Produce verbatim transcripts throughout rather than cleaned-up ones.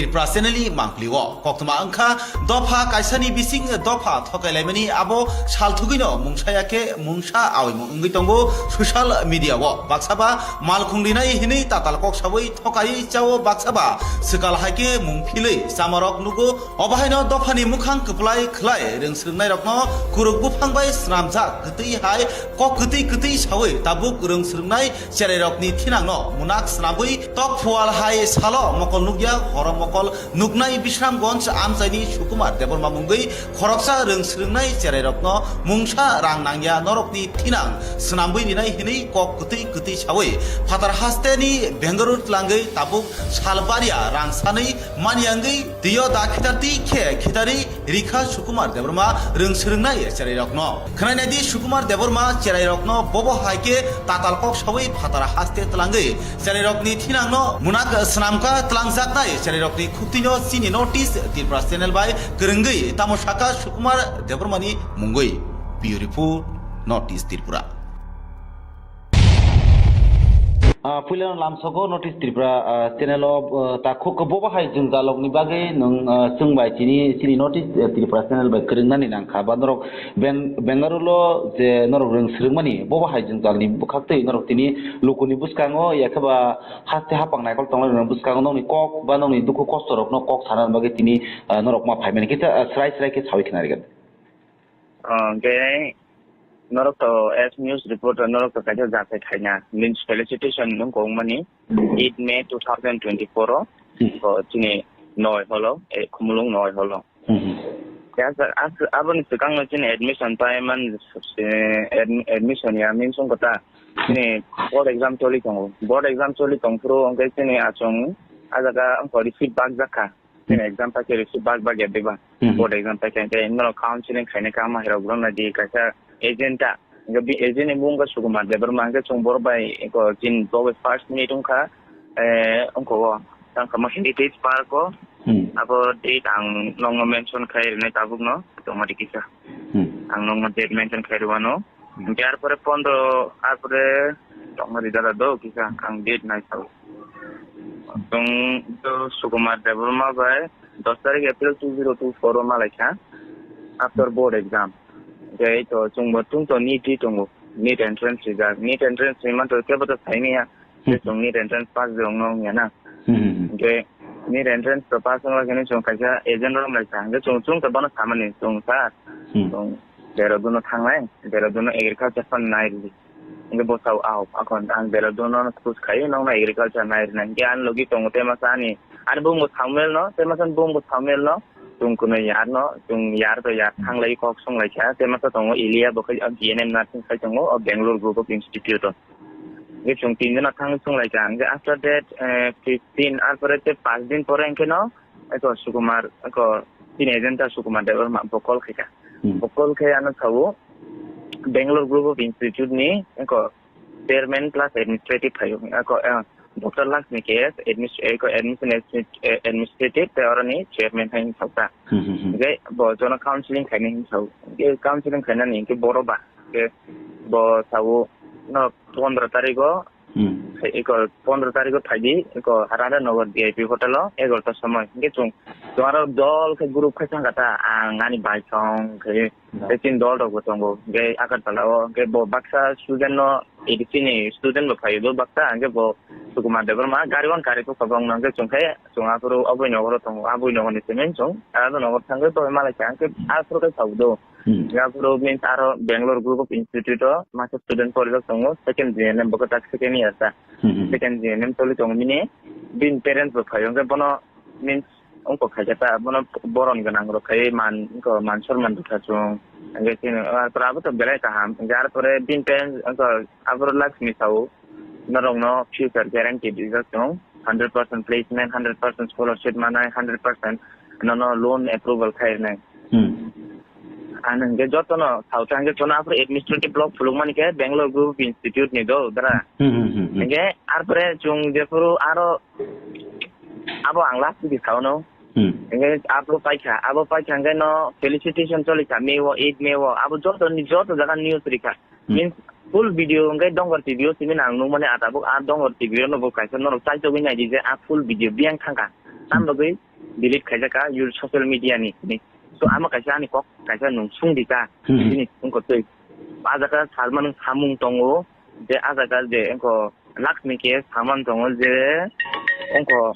Tripura channel ni mangpili o koktwma wngkha dopha kaisani bising dopha thokai laimani abo salthugwino mungsa ya khe mungsa aoimung wngwi tongo social media o. Baksa ba malkhung rinai hinwi tatal kok sawi thokai chao, baksa ba swkal hai khe mung philwi chamarok nugo. Obo haino dophani mukhang kwplai khlai rwng swrwngnairokno kuruk buphang bai swnamjak kwtwi hai kok kwtwi kwtwi sawi tabuk rwng swrwngnai cherairokni thinangno munak swnamwi tok phual hai salo mokol nukya, horo mokol nuknai Bisramganj amchaini Sukumar Debbarma mungwi khoroksa rwng swrwngnai cherairokno mungsa rang nangya norokni thinang swnamwi rinai hinwi kok kwtwi kwtwi sawi phatar hasteni Bengaluru tlangwi tabuk salbaria rang sanwi mani wngwi twiyo da khitartwi khe khitari rikha Sukumar Debbarma rwng swrwngnai cherairokno. Khwnainai di Sukumar Debbarma cherairokno bobo hai khe tatal kok sawi phatar haste tlangwi cherairokni thinangno munak swnamkha. Tlangjaknai cherairokni khuktwino chini North East Tripura channel bai kwrwngwi tamo sakha Sukumar Debbarmani mungwi. Bureau Report, North East Tripura. Ah, puilano lamsogo North East Tripura, ah, channel o, ah, ta khuk bobo hai jwngjalrokni bagwi nwng, ah, chwng bai chini, chini North East, eh, Tripura channel bai kwrwngnani nangkha. Ba norok Beng-, Bengaluru lo je norok rwng swrwngmani bobo hai jwngjalni bwkhaktwi norok tini lukuni bwskango yakhe ba haste hapang naikol tongnai rokni bwskango nokni kok ba nokni dukhu kosto rokno kok sana bagwi tini, ah, norok ma phaimani kisa, ah, srai srai khe sawi khna rigadi. Ah, hwnkhe norok to as news reporter norok to kaisa jatai khaina means felicitation nung kong mani eight May two thousand twenty-four o. Hmm. Ko chini noi holo, eh, Khumulwng noi holo. Hmm. Ya, sir, as-, aboni swkang no chini admission pai man, eh, ad-, admission ya means wngkha ta. Chini board exam choli tongo. Board exam choli tong phuru hwnkhe chini achung a jaga wngkha receipt bak jakha. Chini exam paikhe receipt bak bak ya diba? Mhm. Board exam paikhe, hwnkhe norok counseling khainai kama hirok rok nai di kaisa agent ta. Hwnkhe bi agent ni bumung khe Sukumar Debbarma, hwnkhe chwng borok bai eko chini bo bai first meet wngkha, eh, wngkha o, tangkha mo Heritage Park o. Hmm. Abo date ang nokno mention khai rwnai tabukno, tongmani kisa. Hmm. Ang nokno date mention khai rwano. Hwnkhe arpore pondro, arpore tongma rijak do kisa ang date naisao. Chwng to Sukumar Debbarma bai dos tarik April two zero two four o malaikha after board exam. Hwnkhe to chwngbo chwng to NEET ri tongo. NEET entrance rijak. NEET entrance ri manto kebo to saimanya. Je Hmm. Chwng NEET entrance pass de ongno wngya na. Hmm, hmm, hmm. Hwnkhe NEET entrance to pass wngla khe chwng kaisa agent rok lai sa. Hwnkhe chwng, chwng to bono samani chwng sir. Hmm. Chwng Dehradun no thangnai, Dehradun no agriculture fan nai rwdi. Hwnkhe bo sao, "Ao, akhon ang Dehradun no choose khai, nokno agriculture nai rwnai." Hwnkhe ani logi tongo tei masa ani, ani bumung bo Samuel no, tei masa ani bumung bo Samuel no, chwng kunui yar no, chwng yar to yar thanglai kok swnglai kha, tei masa tongo Elia bo khai G N M nursing khai tongo o Bangalore Group of Institute o. Hwnkhe chwng tin jona thang swnglai kha. Hwnkhe after that, eh, fifteen, arpore tei paanch din pore hwnkhe no, eko Sukumar, eko chini agent ta Sukumar Debbarma bo call khai kha. Hmm. Bo call khai ano sao, Bangalore Group of Institute ni eko chairman plus administrative phaio. Eko, eh, Doctor Laxmi K S, admis-, eko admission admi-, eh, administrative, tei oroni chairman hai wngkha. Hmm, hmm, hmm. Hwnkhe bo jono counseling khainai wngkha. Hwnkhe counseling khainani hwnkhe boro ba. Hwnkhe bo sao, no, pondro tarikh o Hmm. Eko pondro tarikh o phaidi, eko Radha Nagar V I P hotel o egarota somoi. Hwnkhe chwng, chwng aro dol khe group khe thangkha ta, ang ani bai song khe, hmm, tei chini dol rok bo tongo. Hwnkhe Agartala o, hwnkhe bo baksa student no, A D C ni student bo phaio bo baksa, hwnkhe bo Sukumar Debbarma gari on gari thok tongo, hwnkhe chwng khe, chwng aphuru aboni nogo ro tongo, aboni nogo ni simi chwng, Radha Nagar thangwi to malai kha, hwnkhe aphuru khe sabo do. Hmm. Yaphuru means aro Bangalore Group of Institute o masa student porijak tongo, second G N M bo kwtak second year ta. Hmm, hmm. Second G N M choli tongo bini, bini parents bo phaio, hwnkhe bono means wngkok khaikhe ta, bono boron gwnang rok khai man, wngkha man sorman rwkha chwng. Hwnkhe chini, ah, abo to belai kaham. Hwnkhe arpore bini parents wngkha aboro Laxmi sao, norokno future guarantee rijak chwng, hundred percent placement, hundred percent scholarship manai, hundred percent nono loan approval khai rwnai. Hmm. Ang hwnkhe jotono sao ta hwnkhe jotono aphuru administrative block phulukmani khe Bangalore Group of Institute ni do dara. Hmm, hmm, hmm, hmm. Hwnkhe arpore chwng jephuru aro Abo ang last week sao no. Hmm. Hingke abo paikha, abo paikha hingke no felicitation cholikha, May o, eight May o, abo joto ni, joto jaga news rikha. Hmm. Means full video hingke Dongor T V o simi nang nung mani atabuk a Dongor T V o no bo kaisa norok chaitogwi naidi je a full video biyang thangkha. Hmm. Tam bagwi delete khaijak kha your social media ni, ni. So amo kaisa ani kok kaisa nung sung di ta. Hmm. Bini sung ko twi. A jaga salman samung tongo je a jaga je engko Lakshmi ke saman tongo je ongko,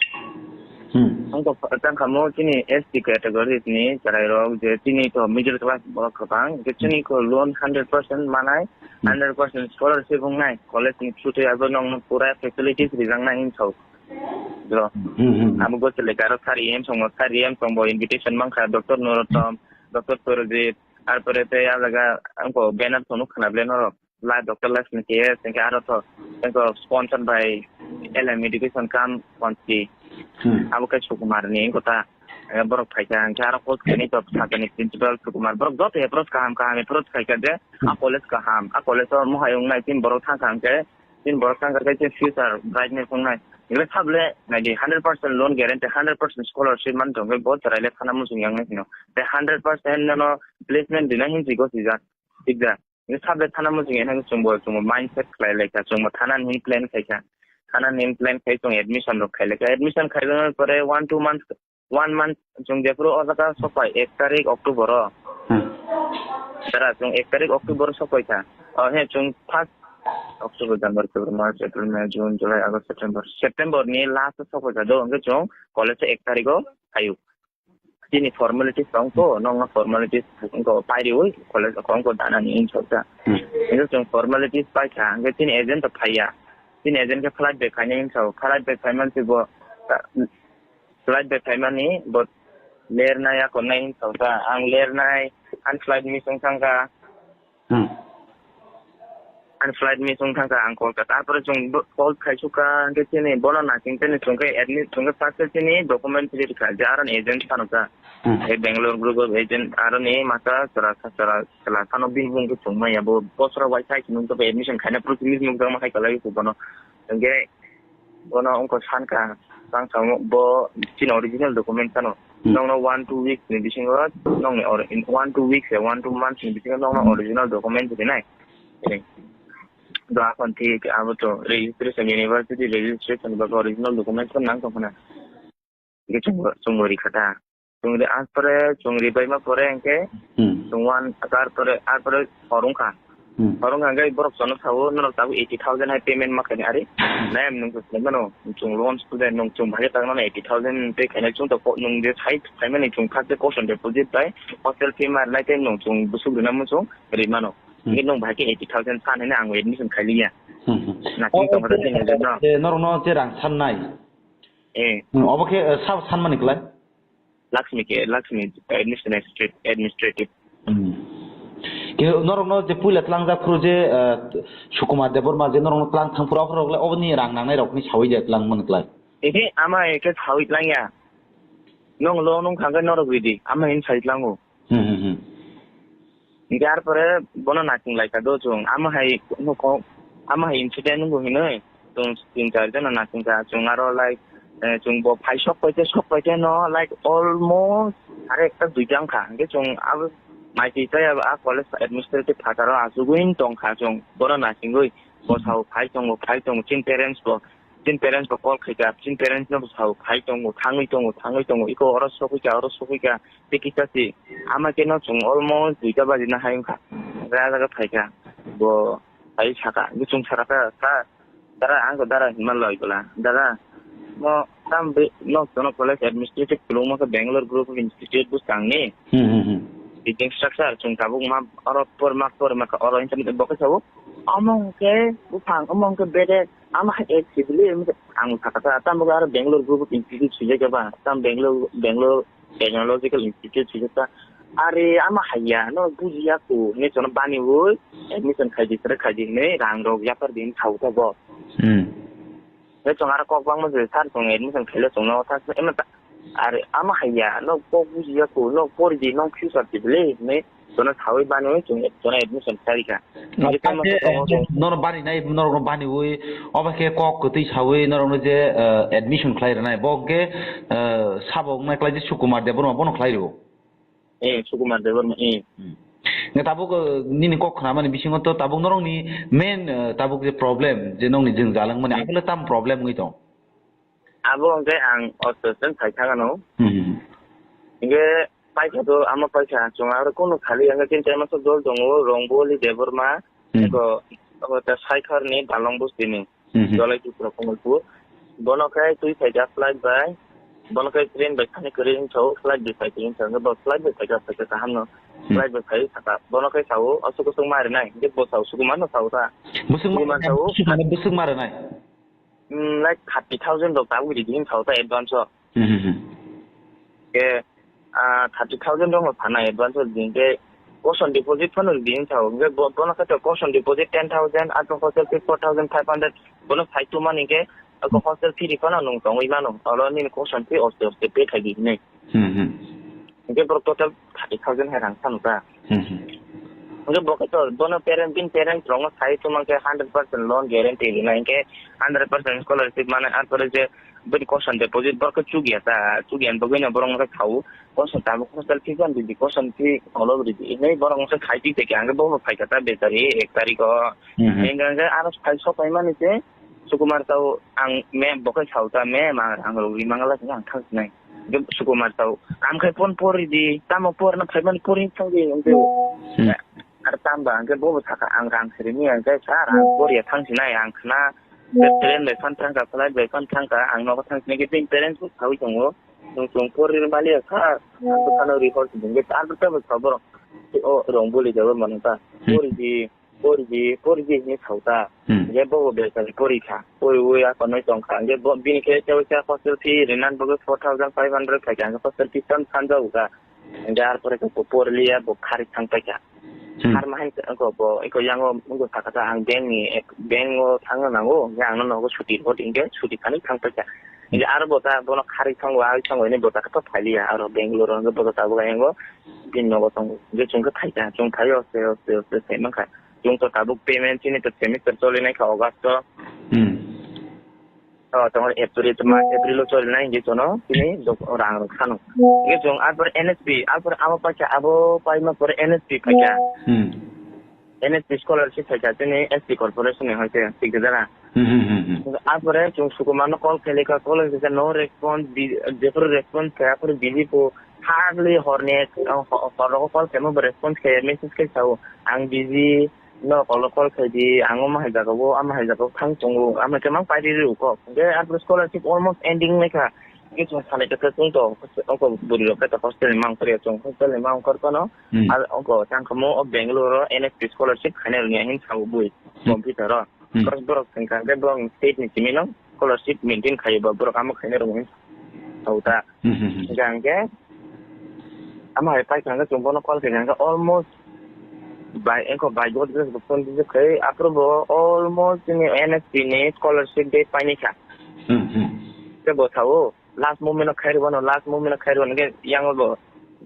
hmm, ongko tang kamo chini S T category ni chwrai rok je chini to middle class borok kwbang je chini ko loan hundred percent manai, hmm, hundred percent scholarship wngnai, college ni through twi abo nong pura facilities rijak nai hin thok. Bro. Hmm, hmm, hmm. Abo go chele karo sari em songo, sari em songo invitation mangkha Doctor Norotom, Doctor Surojit, arpore tei a jaga ongko banner phano khna ble norok. La Doctor Lakshmi K S, hingke aro to, hingke sponsored by L M Education cum Conti. Hmm. Abo khe Sukumar ni hingke ta, eh, borok phaikha, hingke aro coach khaini to sakani principal Sukumar. Borok joto approach kaham kaham approach khaikha je, hmm, a college kaham, a college o mohai wngnai tin borok thangkha hingke, tin borok thangkha khe tin future bright ni wngnai. Hingke sable naidi hundred percent loan guarantee, hundred percent scholarship man tongkhe bo chwrai le thana muchung yang nai hino. Te hundred percent nono placement dina hinsi go sijak. Thik da? Ni subject thana muchung ya, chwngbo, chwngbo mindset khlai lai kha, chwngbo thana ni plan khai kha. Thana ni plan khai chwng admission rok khai lai kha. Admission khai bini pore one two months, one month chwng jephuru o jaga sok pai, ek tarik October o. Hmm. Sara chwng ek tarik October o sok pai kha. O he chwng first October, January, February, March, April, May, June, July, August, September. September ni last o sok pai kha do, hwnkhe chwng college o ek tarik o phaio. Chini formalities tong ko, nongno formalities ko pairiwi college ko, ko danani in sokta. Hmm. Ini chwng formalities pai kha, hingke chini agent to phaiya. Chini agent ke flight bai khaina in sok, flight bai khaiman si bo, ta-, flight bai khaimani bo lernai ako nai in sokta. Ang lernai, ang flight missing thangka. Hmm. Ani flight missing thangkha ang Kolkata. Arpore chwng bo-, call khaisukha, hingke chini bono nasing chini chwngkhe admit, chwngkhe first chini document rikha, je aroni agent phano kha. Hmm. He Bangalore group of agent aroni masa chwla, chwla, chwla phano bini bumung khe chwngmaya bo bosora wai sai chini admission khaina process nukjakma hai kwlai bono. Hingke Bono wngkha sankha, tang samo bo chini original document ano. Hmm. Nokno one two weeks ni bisingo nokni or-, in one two weeks ya one two months ni bisingo nokno original document rinai. Do akon thik abo to registration, university registration ba original document ko nang tong khna. Hingke chwng bo, chwng bo rikha ta. Chwng ri, ah, pore, chwng ribaima pore hingke, hmm, chwng one, tar pore, ar pore hor wngkha. Hmm. Hor wngkha hingke borok chwngno sao, norok tabuk eighty thousand hai payment ma khaini ari. Hmm. Nai nwng to sinimano, chwng loan student, nwng chwng bahai tangmano eighty thousand pay khainai chwng to ko-, nwng je sai phaimani chwng thak je caution deposit bai hostel fee ma rinai tei nwng chwng bwswk rina muchung rimano. Hmm. Hingke nwng bahai khe eighty thousand san hwnwi ang admission khailiya. Hmm, hmm. Nasing tongkha je, je norokno je rang sannai. Eh. Hmm, obo khe, eh, sabo sanmani klai? Lakshmi ke, Lakshmi administrative, administrative. Hmm. Khe norokno je puila tlangjak phuru je, eh, Sukumar Debbarma je norokno tlang thang phuru, aphuru rok le oboni rang nangnai rokni sawi je tlang mani klai? Ehe, ama eke sawi tlang ya. Nong lo nung khangke norok ridi, ama hin sai tlango. Hmm, hmm, hmm. Hingke arpore bono naising lai kha do chwng. Amo hai nuko, amo hai incident wngkha hinwi chwng tin char jona naising kha. Chwng aro, like, eh, chwng bo phai sok paite, sok paite no, like, almost are ekta duita wngkha. Hingke chwng abo mai twi tei abo a college administrative phataro achugwi tongkha chwng. Bono naisingwi bo sao phai tongo, phai tongo. Chini parents bo, chini parents bo call khaikha, chini parents no bo sao phai tongo, thangwi tongo, thangwi tongo. Iko oro sogwi kha, oro sogwi kha. Tei kisa si ama khe no chwng almost duita baji na hai wngkha. Hwnkhe ah jaga phaikha, bo hai saka, bo chwng saka ta, ta, "Dara, ang ko dara hinma loi bwla. Dara, mo tam be no jono college administrative kwlwngma khe Bangalore Group of Institute bwskang ni." Hmm, hmm, hmm. Teaching structure chwng tabuk ma oro por ma por ma kha oro internet bo khe sabo. Omo hwnkhe buphang, omo hwnkhe bedek, ama hai ek sibili, ang saka ta, tamo aro Bangalore Group of Institute swijak ba, tam Bangalore, Bangalore Technological Institute swijak ta. Are ama haiya, no bujiya ko, ne chono bani woi, admission khaidi sere khaidi hinwi rang rok yapar din thau ta bo. Hmm. Ne chong aro kok bangma je sir chong admission khaile chong no ta, ema ta, are ama haiya, no kok bujiya ko, no poridi, no future tibili, ne Jono sawi bani chwng jono admission khlai rikha. Hingke tamo khe, tongo eh, chwng norok bani nai, norok no bani wi, obo khe kok kwtwi sawi norok no je, eh, admission khlai rwnai, bo khe, eh, sabo wngnai khlai je Sukumar Debbarma bono khlai rwo. Eh, Sukumar Debbarma, eh. Hmm. Nge tabuk, eh, nini kok khna mani bisingo to tabuk norok ni main, eh, tabuk je problem, je nokni jwng jalang mani, hmm, abole tam problem wngwi tong. Abo hwnkhe ang osto osto phai thangano. Hmm. Hingke paisa to, amo paisa chwng aro kono khali hwnkhe chini tai masa dol tongo, Rongboli Debbarma, hmm, eko, abo ta Saikhar ni Balong Bosti ni, hmm, Dolai Tripura Kamalpur. Bono khe twi phaikha flight bai, bono khe train bai thani kwrwi wngkha o, flight bai phai kwrwi wngkha, hwnkhe bo flight bai phaikha, phaikha kaham no, hmm, flight bai phai saka, bono khe sao, aswk aswk ma rinai, hingke bo sao, Sukumar no sao ta. Bwswk ma Sukumar no rinai, sao. Bwswk mane bwswk ma rinai? Mm, like thirty thousand rok tabuk ridi hin sao ta advance o. Hmm, hmm, hmm. Ke, ah, thirty thousand rok no sana advance o din ke caution deposit phano ridi hin sao. Ke bo-, bono khe to caution deposit ten thousand, ato hostel fee four thousand five hundred, bono sai tu mani ke, ako hostel fee ri phano nung tongwi mano. Oro nini caution fee oste oste pay khai di hinwi. Hmm, hmm. Hingke borok total thirty thousand hai rang sanu ta. Hmm, hmm. Hingke bo khe to bono parent, bini parent rokno sai tongma khe hundred percent loan guarantee rina, hingke hundred percent scholarship mane, arpore je bini caution deposit borok khe chukya ta, chukya ni bagwi no borok no khe sao, caution tabuk hostel fee ban ridi, caution fee olo ridi, hinwi borok no khe khai twi tongkha, hingke bo bo phaikha ta bechari ek tarikh o. Hmm, hmm. Hingke, hingke aro phai sok pai mani se, Sukumar tao ang mem bo khe sao ta, mem ang rang rok ri mangala se ang thang sinai. Hingke Sukumar tao kam khai phone pori di, tamo porna phaimani pori thang di, hingke. Hmm. Ar tamba hingke bo bo saka ang rang siri ni hingke sir ang pori ya thang sinai ang khna. Train bai phan thang ka, flight bai phan thang ka, ang nogo thang sinai ke tin parents bo sawi tongo. Nung chung pori mali ya sir, ang to khana ri hor sidi hingke ar to tamo sa borok. O rong boli jabo manu ta. Hmm. Pori di, pori di, pori di hinwi sao ta. Hmm. Hingke bo bo bechari pori kha. Pori wi ako noi tong kha. Hingke bo bini khe teisa hostel fee rinan bagwi four thousand five hundred khai kha. Hingke hostel fee tam sanjao kha. Hingke ar pore khe bo porliya bo khari thang pai kha. Hmm. Khar ma hai ko bo iko yango wngkha kha ang bank ni ek-, bank o thangna nango. Hingke ang no nogo suti hot hingke suti thani thang pai kha. Hingke aro bo ta bono khari thango, ai thango hinwi bo ta khe to phailiya. Aro Bangalore o hingke bo ta tabuk yango bini nogo tongo. Hingke chwng khe phai kha, chwng phai o, se o, se o, se o, se mankha. Chwng to tabuk payment chini to semester cholinai kha August o. Hmm. O, tongmani April, to March, April o cholinai hingke chono chini dok-, rang rok sano. Hingke chwng arpore N S P, arpore abo paikha, abo paima pore N S P phaikha. Hmm. N S P scholarship phaikha chini S T corporation ni hoite, thik jana. Hmm, hmm, hmm, hmm. Arpore chwng Sukumarno call khailika, call khailika no response, bi-, jephuru response khe, arpore busy po, hardly horni, ho-, horrogo call khaima bo response khe, message khe sao, ang busy, no call, call khaidi, ang omo hai jagao, ama hai jagao thang tongo, ama khe mang pairi rw kok. Hingke arpore scholarship almost ending laikha. Hingke chwng salai khe chwng to, oko bwrwi rok khe to hostel ni mang kor ya, chwng hostel ni mang kor phano, hmm, al oko tang khe mo o Bangalore o N S P scholarship khainai rwngya hin sao bui, hmm, computer o. Hmm. Borok, borok thang kha, hingke borok state ni simi no scholarship maintain khaio ba, borok amo khaina rwngwi sao ta. Hmm, hmm, hmm. Hingke hingke amo hai pai kha, hingke chwng bono call khe hingke almost by, engko by God grace bo phone receive khai, aphuru bo almost chini N S P ni scholarship de painai kha. Hmm, hmm. Tei bo sao, last moment o khairwano, last moment o khairwano hingke yango bo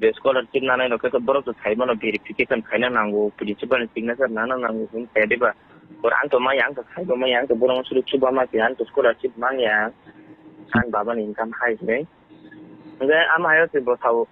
je scholarship nanai rok khe borok to sai mano verification khaina nango, principal ni signature nana nango, hwn khe diba. Bor ang to maya, ang to sai bo maya, ang to borok suru chuba ma khe, ang to scholarship mangya, ang baba ni income hai hwnwi. Hingke ama hayo se bo sao,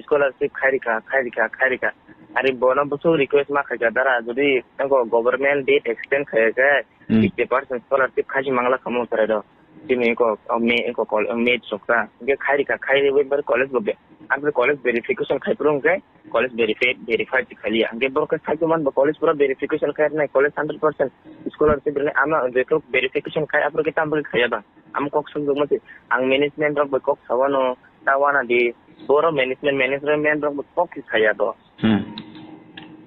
scholarship khairikha, khairikha, khairikha. Ari bono bwswk request ma khaikha dara, jodi eko government date extend khaiya khe, hmm, fifty percent scholarship khaisi mangla kamo chwrai rok. Chini eko, o me, eko kol, o me chukta. Hingke khairikha, khairi bai bar college bo be, ang college verification khai phuru hingke college verified, verified khailiya. Hingke borok khe sai man bo college pura verification khai nai, college hundred percent scholarship rwnai, ama je verification khai, aphuru khe tamo khaiya ba. Amo kok swngjak mase, ang management rok bai kok sawano, ta wana di, boro management, management rok bai kok khe saya do. Hmm.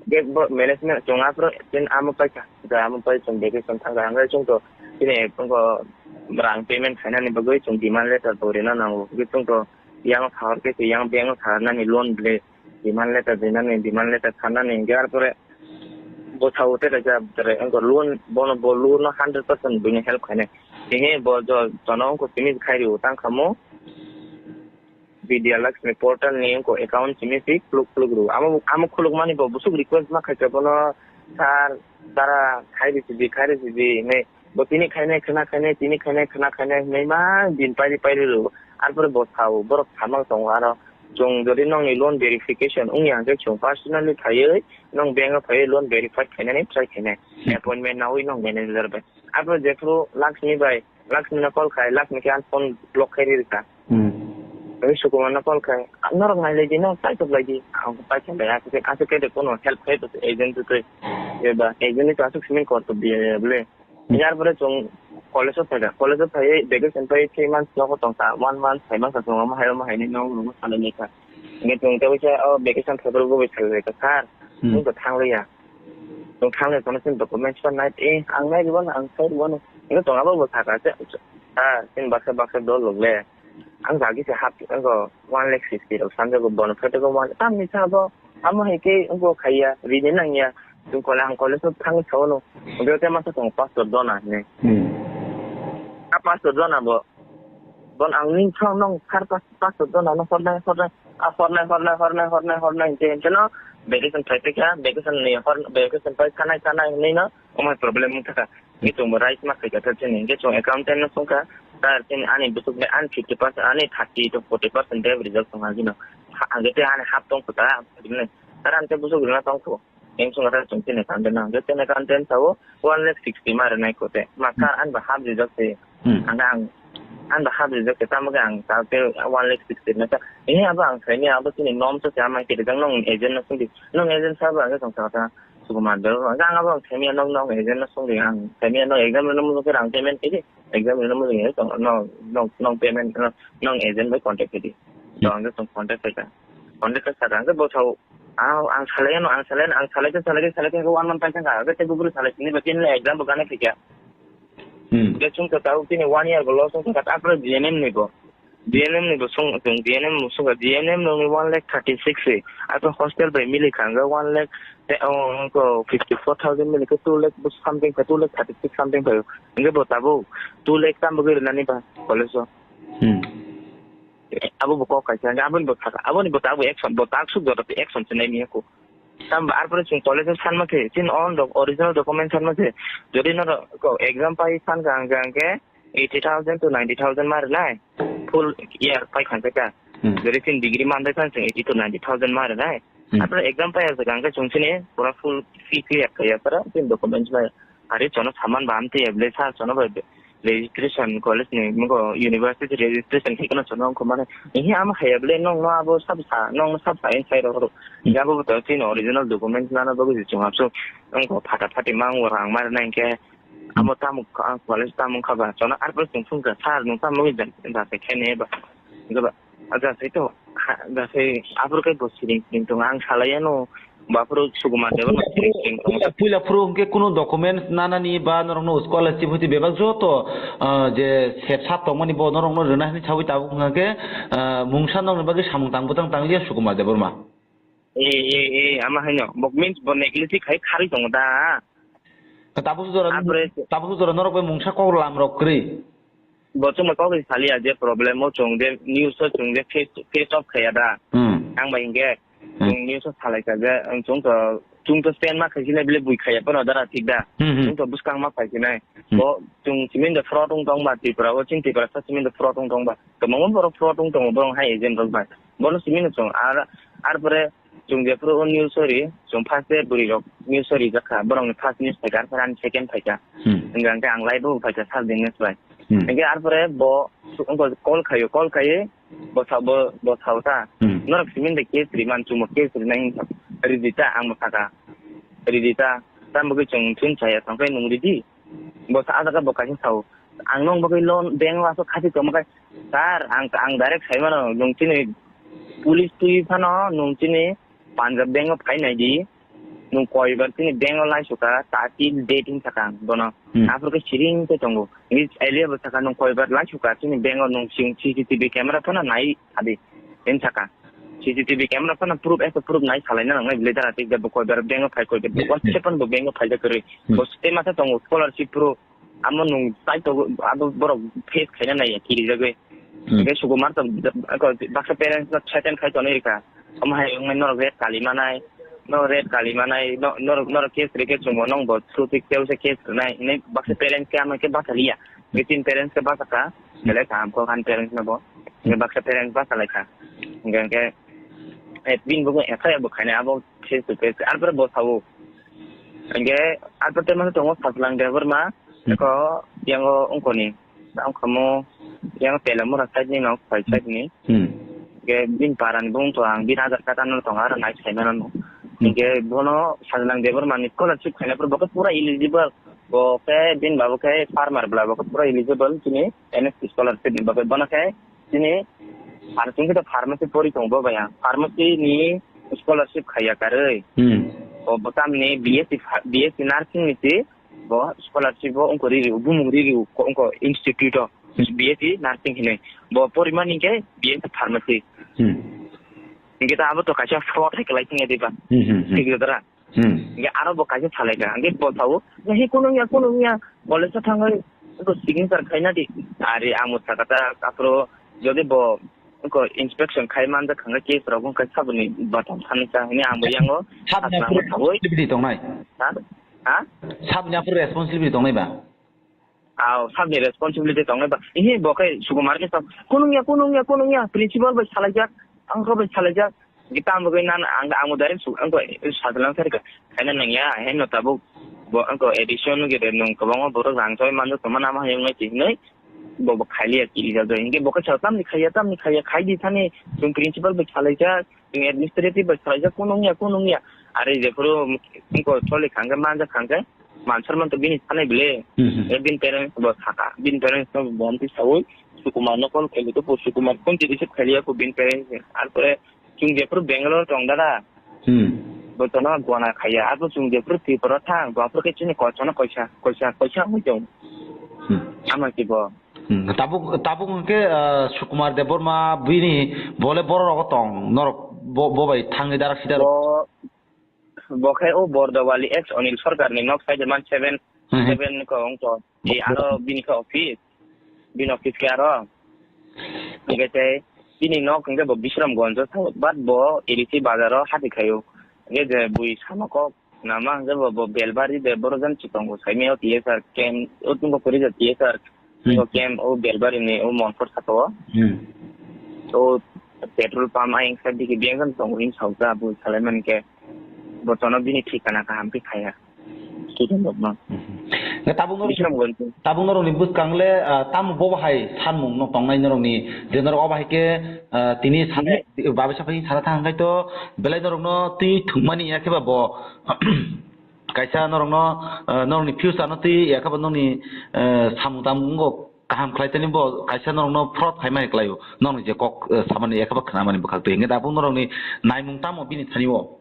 Ge bo management chwng aphuru tin amo paikha, da amo pai chwng vacation thangkha, hwnkhai chwng to chini tongo rang payment khainani bagwi chwng demand letter bo rina nango, hwnkhe chwng to yang sahor khe yang bank o saharnani loan ble demand letter rinani, demand letter kharnani, hwnkhe arpore bo sao tei kaisa tere wngkha loan, bono bo loan no hundred percent buino help khainai. Tini bo jo-, jono wngkha simi khai rio tang kha mo. Vidya Lakshmi portal ni wngkha account simi si khuluk khuluk rw. Amo, amo khuluk mani bo busuk request ma khaisa bono, "Sir, tara khai rw sidi, khai rw sidi," hinwi. Bo tini khainai, khwna khainai, tini khainai, khwna khainai hinwi ma din pairi pairi rw. Arpore bo sao, borok samal tongo aro. Chwng jodi nokni loan verification wngya hwnkhe chwng personally phaiwi nok bank o phaiwi loan verified khainani try khainai. Hmm. Appointment nawi nok manager bai. Arpore jephru Lakshmi bai, Lakshmi no call khai, Lakshmi khe ang phone block khai ri rwkha. Hmm. Tei Sukumar no call khai, "Norok nailai di, norok chaitok lai di." Ang paisa bai, aswk khe, aswk khe de kono help khai to agent to tei. Eba agent ni to aswk simi kor to biya ya bole. Hmm. Yar pore chwng college o phaikha, college o phaiwi vacation pai three months nogo tongkha, one month, five months chwng omo hai, omo hai ni nok, nok salai laikha. Hingke chwng tei waisa o vacation phaiphuru bo bai salai laikha, "Sir, hmm, chwng to thang liya." Chwng thang liya, kono chini documents pa nai, eh, ang nai rwmano, ang sai rwmano. Hingke chwng abo bo sakha se, "Sir, chini baksa, baksa dol rok le." Ang jagi se hap, ang go one lakh sixty rok sanjago bono photo go one, tamni sa bo, amo hai ke ang go khaiya, rini nangya, chwng kole ang college o thangwi sao no, hingke te masa tongo pastor dona hinwi. Hmm. A pastor dona bo, bon ang ning thong nong sar pas-, pastor dona no hornai, hornai, a hornai, hornai, hornai, hornai, hornai, hingke, hingke no vacation phai phikha, vacation ni hor, vacation phai sanai, sanai hinwi no, omo problem wngkha. Hingke chwngbo raise ma khaikha khe chini. Hingke chwng accountant no swngkha, "Sir, chini ani bwswk le ani fifty percent, ani thirty to forty percent debt rijak tongha gino. Ha, hingke tei ani hap tongkha ta, sir, ani tei bwswk rwna tongkha." Hingke swngkha ta chwng chini accountant no. Hingke chini accountant sao one lakh sixty ma rwnai kote. Ma, sir, ani ba hap rijak se. Hmm. Ang, ang, ani ba hap rijak se, tamo khe ang ta tei one lakh sixty rwna ta. Ini abo ang saini abo chini norm se ama khe rijak nong agent no swngdi. Nong agent sabo ang swngkha ta. Sukumar Debbarma. Ang abo ang saimanya nok, nok agent no songdi, ang saimanya nok exam rwna muchung khe rang payment khe di, exam rwna muchung khe tong, nok, nok, nok payment, nok, nok agent bai contact khe di. To ang khe tong contact khe ka. Contact khe saka ang khe bo sao, ang, ang salai ano, ang salai ano, ang salai khe, salai khe, salai khe one month paisa ka. Ang khe tei buburu salai sini ba tin le exam bo gana khe kya. Hmm. Khe sung khe tao tini one year bo loss wng kha, ta apre G N M ni bo. G N M ni bo sung, sung G N M sung G N M nungni one lakh thirty six se. Ato hostel bai mili kha hwnkhe one lakh te, oh, wngkha fifty four thousand mili khe two lakh something khe two lakh thirty six something khe. Hwnkhe bo tabuk two lakh tam bagwi rwnani ba college o. Hmm. Abo bo kok kaisa hwnkhe aboni bo thaka. Aboni bo tabuk action, bo tak suk jora action se nai miya ko. Tam arpore chwng college o sanma khe, chini own doc-, original document sanma khe, jodi norok exam pai san kha hwnkhe, hwnkhe eighty thousand to ninety thousand ma rwnai, full year pai khan kha. Hmm. Jodi chini degree man bai khan chwng eighty to ninety thousand ma rwnai. Hmm. Arpore exam pai ya kha hwnkhe chwng chini pura full fee clear kha ya para chini documents bai. Are chono saman ba amtwi ya bwle sir, chono bai registration college ni mugo university registration khe kono chono wngkha mane. Ehe ama haya bwle nong no abo sab sa, nong no sab sa in sai ro ro. Hmm. Ya bo to chini original documents nana bagwi se chwng hapso wngkha phata phati mang rang mar nai khe amo tamo kha, college tamo kha ba chono arpore chwng phung kha sir nung tamo jan ja se khe ne ba. Ga ba. Acha, sai to, ha, da sai, aphuru kai bo siring siring tongo, ang salai ano, bo aphuru Sukumar Debbarma siring siring tongo. Puila, puila phuru hwnkhe kuno document nanani ba norokno scholarship hwtwi bebak joto, ah, je sep sap tongmani bo norokno rwna hwnwi saui tabuk hwnkha khe, ah, mungsa nokni bagwi samung tang bwtang tangliya Sukumar Debbarma. E, e, e, ama haino, bo means bo neglect khai kharwi tongo da. Tabuk jora, aphuru tabuk jora norok bai mungsa kok lam rok kwrwi. Bo chwngno kok ri saliya je problem o chwng je news o chwng je face, face off khaya da. Hmm. Ang bai hinkhe Hmm. chwng news o salai ka je, ang chwng to, chwng to stand ma khai sinai bile bui khaya phano dara thik da. Hmm, hmm. Chwng to bwskang ma phai sinai. Hmm. Bo chwng simin de fraud wng tong ba Tripura o, chwng Tripura sa simin de fraud wng tong ba. Kwbangma borok fraud wng tongo, borok hai agent rok bai. Bono simin chwng ar, ar pore Chwng jephuru o news o ri, chwng first day bwrwi rok news o rijak kha, borok ni first news phaikha, arpore ani second phaikha. Hmm. Hwnkha hwnkhe ang live o phaikha sir Dignesh bai. Hmm. Hwnkhe arpore bo wngkha call khaio, call khaiwi bo sa, bo, bo sao ta. Hmm. Norok simi de case ri man, chwngbo case rinai wngkha. Ridi ta, ang bo sakha. Ridi ta, tamo khe chwng film chaya thangkhe nwng ridi. Bo sa, ah, jaga bo kaisa sao. Ang nung bagwi loan bank o aswk khati tongma khe, sir, ang, ang direct sai mano, nung chini police twi phano, nung chini Punjab bank o phai nai di, nung koibar chini bank o lai suka, ta till date hin sakha ang bono. Hmm. Aphuru khe siring khe tongo. Ni elia bo sakha, nung koibar lai suka, chini bank o nung sing C C T V camera phano nai adi, hin sakha. C C T V camera phano proof, ekta proof nai salai na nang nai, bile dara tik da bo koibar bank o phai, koibar Hmm. WhatsApp phano bo bank o phai da kwrwi. Hmm. Bo tei masa tongo scholarship proof. Amo nung tai to abo borok face khaina nai ya kiri jagwi. Hmm. Hingke Sukumar to, ko, baksa parents no threaten khai tonwi rikha. Omo hai wngmani norok rape kali manai, no rape kali manai, no, norok, norok case rikhe chwngbo nongbo through tik teo se case rwnai hinwi baksa parents khe ama khe bachaliya. Hingke tin parents khe bachakha, belai kaham kok ani parents no bo. Hingke baksa parents bachalaikha. Hingke, hingke, eh, bini bugo F I R bo khainai abo face to face. Arpore bo sao. Hingke arpore tei masa tongo Sajlang Debbarma, Hmm. eko yango ongkoni. Ang kamo yang Telamura side ni nok, phai side ni. Hmm. Ke bin para ni bung to ang bin Aadhaar card ano tong aro nai sai mano. Hmm. Ke bono Sajlang Debbarma ni scholarship khaina pura bo ke pura eligible. Bo ke bin babo ke farmer bla bo ke pura eligible chini N S P scholarship ni bo ke bono ke chini pharmacy to pharmacy pori tong bo baya. Pharmacy ni scholarship khaya karoi. Hmm. O botam ni B S C pha-, B S C nursing ni si bo scholarship bo ongko riri, bumung riri, ko ongko institute o Hmm. B S C nursing hinui. Bo porimani ke B S C pharmacy. Hmm. Hingke ta abo to kaisa fraud hai kelai thing ya diba. Hmm, hmm, hmm. Thik dara. Hmm. Hingke aro bo kaisa salai ka. Hingke bo sao, "Nahi kunung ya, kunung ya. College o thangoi ko signature khaina di." Ari amo sakata kapro jodi bo ko inspection khai man da khanga case rok wngkha saboni batam thani sa hini ang bo yango Sabni asla aphuru mo thawoi. Responsibility tongnai. Ha? Ha? Sabni aphuru responsibility tongnai ba? Aw, sabni responsibility tongnai ba? Ihi bo khe Sukumar khe sa, "Kunung ya, kunung ya, kunung ya, principal bai salaijak, ang kho bai salaijak." Kita ang bo nan ang ang direct su ang ko sadlang sar ka. Khaina nang ya, hen no tabuk bo ang ko addiction ge de nung ko bang bo rang choi man to mana ma yang ngai ti nei. Bo bo khailiya ki ija do. Hingke bo khe sa tamni khaiya, tamni khaiya, khai di thani. Chwng principal bai salaijak, chwng administrative bai salaijak, kunung ya, kunung ya. Are je phuru ingko choli khangke, manja khangke, mansar man to bini sanai bile. Hmm, hmm. E bin parents bo saka, bin parents no bo amti saui, Sukumar no call khaili to, po Sukumar phone ti receive khailiya ko bin parents. Ar pore chwng je phuru Bangalore tong dada. Hmm. Bo tono gona khaiya. Abo chwng jephuru Tripura thang, bo aphuru khe chini kochano koisa, koisa, koisa wngwi tong. Hmm. Ama ki bo. Hmm. Tabuk, tabuk hwnkhe, ah, Sukumar Debbarma bini bole borok rogo tong, norok bo, bo bai thangwi darak sida rok. Bo, bo khe o Bordowali ex Onil Sarkar ni nok side man seven, Hmm. seven ko wng to. Bo, e bo aro bini khe office. Bini office khe aro. Hingke tei bini nok hingke bo Bishramganj o thango, but bo Irisi bazar o hati khaio. Hingke je bui sama kok nama hingke bo, bo Belbari de boro jani chikon bo saimio T S R camp, o tungo kori ja T S R, Hmm. o camp o Belbari ni o Monkor saka o. Hmm. O petrol pump ayang side digi biyang jani tongo hing sauja bui salai man ke. Bo tono bini thikana kaham khe khaya. Student rok no. Mhm. Nge tabuk norok Bishramganj. Tabuk norok ni bwskang le, ah, tamo bo bahai sanmung no tongnai norok ni je norok o bahai khe, ah, tini sanai, Ne. Babai sapai sana thang khai to belai norok no twi thwngmani ya khe ba bo kaisa norok no, ah, norok ni future no twi ya khe ba norok ni, ah, samung tamung wngkha kaham khlai tani bo kaisa norok no fraud khai mai klai o norok ni je kok, ah, samani ya khe ba khna mani bwkhak twi hingke tabuk norok ni naimung tamo bini thani o.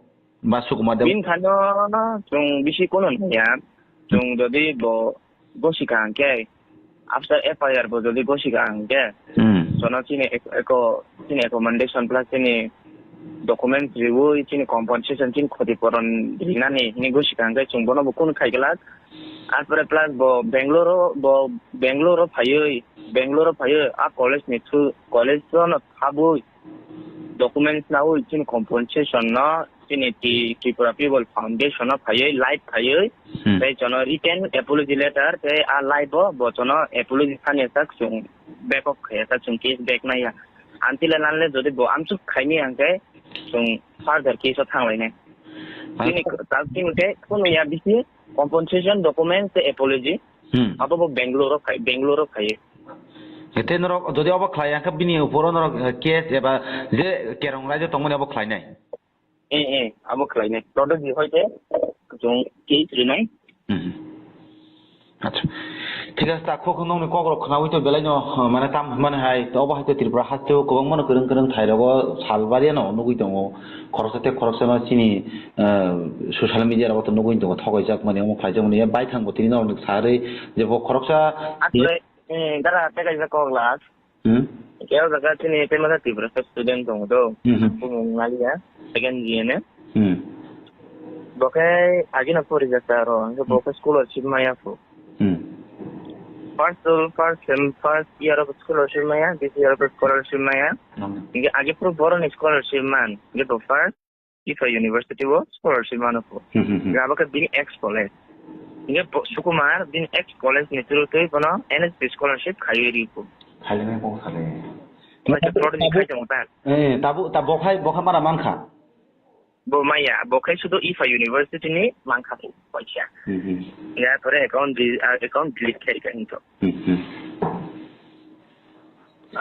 Ba Sukumar Deb- Bini thani o chwng bisi kono nangya. Chwng jodi bo gosi ka hwnkhe, after F I R bo jodi gosi ka hwnkhe, Hmm. Sono chini ek-, eko, chini accommodation plus chini documents riwi chini compensation chini khoti poron rinani hini gosi ka hwnkhe chwng bono bo kunu khai glak. Arpore plus bo Bangalore o, bo Bangalore o phaiwi, Bangalore o phaiwi a college ni through, college o no thabwi documents nawi chini compensation no chini T-, Tripura People Foundation no phaiwi, live phaiwi, Hmm. tei jono written apology letter, tei a live o bo jono apology sani sak chwng back up khaya sak chwng case back naiya. Antile nanle jodi bo amsuk khaini hwnkhe chwng further case o thanglainai. Ah. Chini, ta chini khe kono ya bisi compensation documents tei apology. Hmm. Abo bo Bangalore o phai, Bangalore o phaiwi. Ete norok jodi obo khlai ya khe bini uporo norok, eh, case eba je kerong raida tongmani obo khlainai. Eh, eh, abo khlainai. Todo di hoite chwng case rinai. Hmm. Acha. Thik ase, ta khok nokni kok rok khnawi to belai no, eh, mane tam mane hai to obo hai to Tripura haste o kwbangma no kwrwng kwrwng thai rogo sal baria no nugwi tongo. Khoroksa tei khoroksa no chini, eh, social media rogo to nugwi tongo, thogaijak mani omo khlaijak mani bai thang bo tini norok ni sarwi je bo khoroksa. Asle, eh, dara tei kaisa kok last. Hmm? Khe o jaga chini tei masa Tiprasa student tongo do. Hmm, hmm. Bumung Ngalia, second G N M. Hmm. Bo khe agina pori jasa aro, hingke bo khe scholarship maya pho. Hmm. First of all, first sem, first year of scholarship maya, this year of scholarship maya. Hmm. Inge age puro boroni scholarship man, inge bo first IFA University o scholarship mano po. Hmm, hmm, hmm. Inge abo khe bini ex college. Inge bo Sukumar bini ex college ni through twi bono N S P scholarship khaiwi ri po. Khailene bo khale. Inge khe prodigy khai tongo ta. Eh, tabu, ta bokhai, bokha mara mankha. Bo maya, bo khai sudo IFA University ni mankha bo, paisa. Hmm, hmm. Ya, tore account di-, ah, account delete khai ka hinto. Hmm, hmm.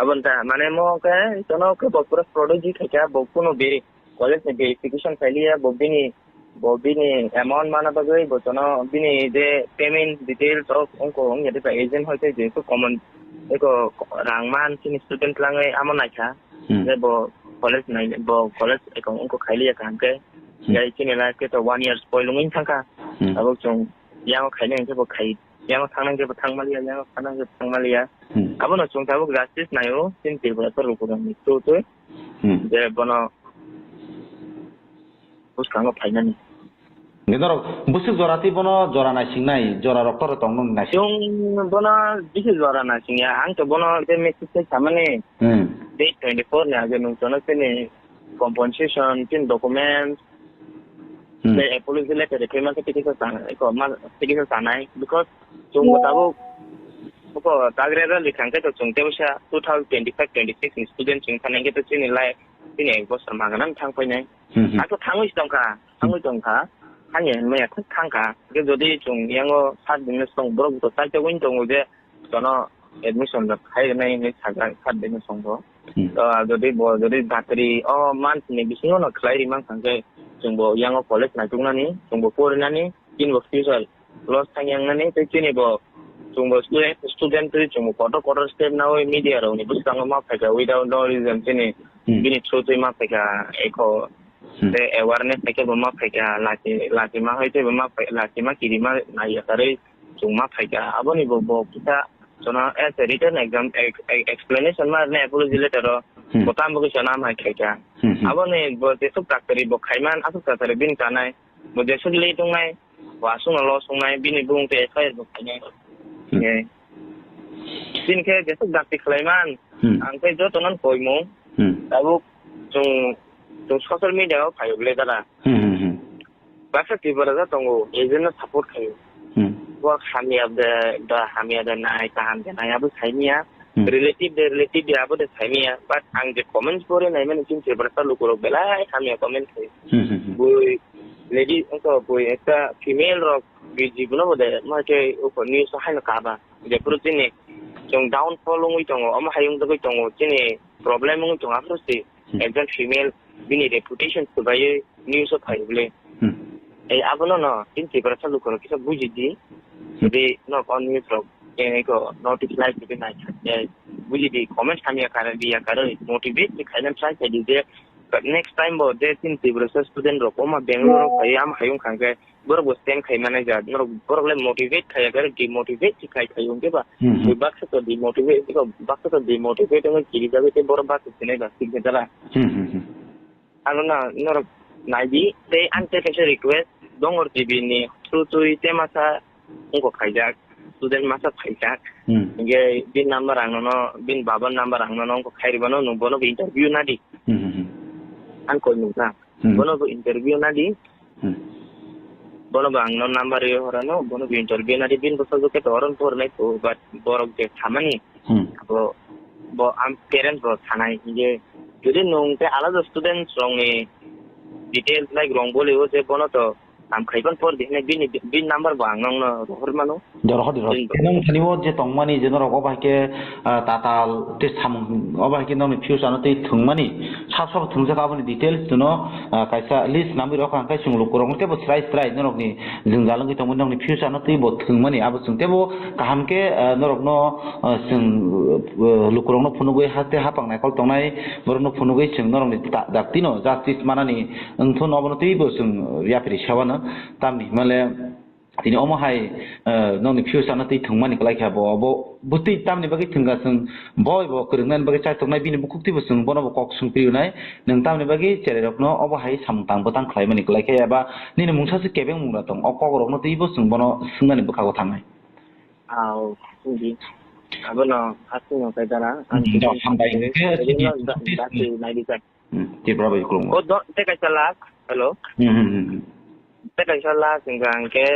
Abon ta, mane mo ke, tono ke bo pura prodigy khai ka, bo kuno veri-, college ni verification khai liya, bo bini, bo bini amount mana bagwi, bo tono bini je payment details of ongko ong ya de agent hoite je ko common, eko rang man chini student langai amo naikha. Hmm. Je bo college nai, bo college eko ongko khai liya ka hangke. Hmm. Jai chini life khe to one year spoil wngwi thangkha. Hmm. Abo chwng yango khaina hingkhe bo khai, yango thangna hingkhe bo thangmaliya, yango thangna hingkhe bo thangmaliya. Hmm. Abono chwng tabuk justice naio, chini Tripura sorkar ni through twi. Hmm. Je bono bwskango phainani. Norok bwswk jora tei bono jora naisingnai, jora rok toro tongmani naising. Chwng bono bisi jora naisingya, ang to bono je message sai samani. Hmm. Date twenty four ni age nung chono chini compensation, chini documents, Hmm. tei apology letter rwkhe ma khe tikisa sana, eko ma tikisa sanai, because chwng bo tabuk boko tagre rally khangkhe to chwng tei bwsa two thousand twenty five twenty six ni student chwng thani hwnkhe to chini life, chini ek bosor magana thang painai. Hmm, hmm. Ako thangwi tongkha, thangwi tongkha, thangya hinmaya thangkha. Hwnkhe jodi chwng yango sat din song borok bo to chaitogwi tongo je, jono admission rok khai rwnai hinwi sajak sat din song bo. Hmm. To jodi bo, jodi battery o month ni bisingo no khlai rimang thangkhe, chwng bo yango college naituknani, chwng bo porinani, chini bo future loss thang yangnani, tei chini bo chwng bo student, student twi chwng bo kotor kotor step nawi media rokni bwskango ma phaikha without no reason chini Hmm. bini through twi ma phaikha eko Hmm. tei awareness phaikhe bo ma phaikha lachi, lachi ma hai tei bo ma phai-, lachi ma kiri ma naiya karwi chwng ma phaikha aboni bo, bo kisa jono as a written exam, ex-, ex-, explanation ma rwna apology letter o Hmm. bo tamo kisa nam hai khaikha. Hmm, hmm. Aboni bo jesuk daktari bo khaiman aswk daktari bini chanai bo jesuk le tongnai. Bo aswkno loss wngnai, bini bumung tei F I R bo khainai. Hmm. Eh. Chini khe jesuk dakti khlaiman, Hmm. ang tei jotono koimung. Hmm. Tabuk chwng, chwng social media o phaio ble dara. Hmm, hmm, hmm. Baksa Tiprasa tongo, agent no support khaio. Hmm. Bo hamya de, da hamya de nai, kaham de nai, abo saimya. Hmm. Relative de, relative de, abo de saimya. But ang je comments pore naimani chini Tiprasa lukurok belai hamya comment khaio. Hmm, hmm, hmm. Bui lady, wngkha bui ekta female rok bi jibono bo de, ma khe uko news o haino kaba. Jephuru chini chwng downfall wngwi tongo, omo hai wngwi tongo, chini problem wngwi tongo, aphuru si Hmm. ekjon female bini reputation swbaiwi news o phai bwle. Hmm. Ei abono no chini Tiprasa lukurok kisa buji di. Hmm. Jodi nok o news rok, eh, ko notice like jodi nai kha, eh, buji di, comment hamya kar, riya karwi motivate di khaina try khai di je, but next time bo je chini Tiprasa student rok oma Bangalore rok phai, ama hayung khang khe borok bo stand khai mani ja, norok borok le motivate khaiya khe demotivate se khai khai hwnkhe ba. Hmm, hmm. Bui baksa to demotivate, baksa to demotivate wngwi kiri jagwi tei borok baksa sinai ba sikhe dara. Hmm, hmm, hmm. Ano na norok nai di, tei ang tei kaisa request, Dongor T V ni through twi tei masa wngkok khaijak, student masa phaijak. Hmm. Hingke bin number ang nono, bin baba number ang nono wngkok khai rwmano, nwng bono bo interview na di. Hmm, hmm, hmm. Ang koi nungkha. Hmm. Bono bo interview na di. Hmm. Bono bo ang no number rwi horano, bono bo interview na di, bin bwsajwk khe to oron por nai to, but borok je thamani, Hmm. bo, bo am parents bo thanai, je jodi nwng te alada students rokni details like rong boli o je bono to Tam khaiban por di hinwi bini, bini number bo ang nokno rohor mano. Rohor di, rohor di. Bini Nong thani o je tongmani je norok obo hai khe, ah, tatal tei samung obo hai khe nokni future no tei thwngmani. Sab sabo thwngjak aboni details no, ah, kaisa list namwi rok ang khe chwng lukurok no teibo srai srai norokni jwngjal wngwi tongmani nokni future no teibo thwngmani abo chwng teibo kaham khe, ah, norokno, ah, chwng, ah, lukurokno phunugwi ha tei hapang naikol tongnai borokno phunugwi chwng norokni ta-, dakti no justice manani wngthun obono teibo chwng yapri sewano. Tamni hwnmale tini omo hai, eh, nokni future no twi thwngmani kwlai kha bo, bo, bo twi tamni bagwi thwngkha chwng boi bo kwrwngnani bagwi chaithoknai bini bukhuk twibo chwng bono bo kok swngpri wnai. Nwng tamni bagwi cherai rokno obo hai samung tang bwtang khlaimani kwlai kha eba nini mungsa se kebeng mungra tong o kok rokno twibo chwng bono swngnani bwkhago thangnai. Ah, Hindi. Abono aswk no khe dara. Ang Hmm, dok, hambai. Hindi. Khe Hindi sini no da-, notice dati ni. Naidi sa. Hmm, Tripura bai kulung. O do-, te kaisa lak. Hello. Hmm, hmm, hmm, hmm. Te kaisa lak hwnkha hwnkhe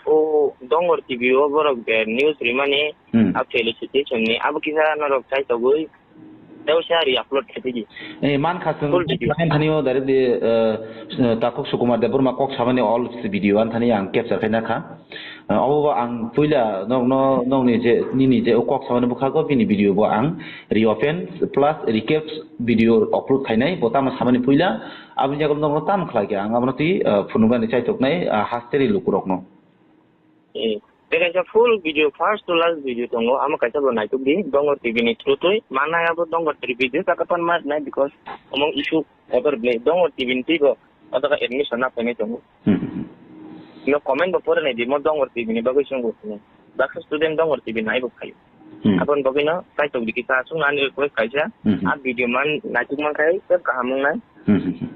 o Dongor T V o borok je news rimani Hmm. a felicitation ni abo kisa norok chai togwi. Tei sa re-upload khe tigi. Eh, man kha chwng Full video. Ang thani o direct di, eh, Takhuk Sukumar Debbarma kok samani all video ang thani ang capture khaina kha. Eh, obo bo ang puila nokno nokni je nini je o kok samani bwkhago bini video bo ang reopen plus recap video upload khainai bo tamo samani puila aboni jagao nokno tam khlai khe ang abono twi, eh, phunuknani chaitoknai, eh, hasteni lukurokno. Eh, tei kaisa full video, first to last video tongo, amo kaisa bo naituk di, Dongor T V ni through twi, manai abo Dongor T V video, saka pan ma nai, because omong issue, kotor bini Dongor T V ni twi bo, oto ka admission na painai tongo. Hmm, hmm, hmm. No comment bo pore nai di, mo Dongor T V ni bagwi song bo. Baksa student Dongor T V nai bo phaio. Hmm. Aboni bagwi no, kaitok di kisa, sung nani request kaisa, Hmm, hmm. a video man, naituk man khai, sep kaham wng nai. Hmm, hmm, hmm.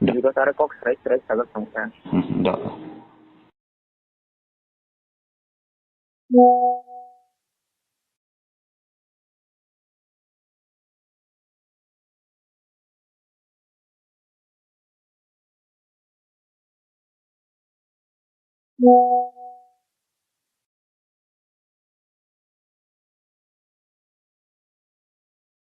Da. Because aro kok srai srai sajak tong kha. Hmm, hmm, da, da.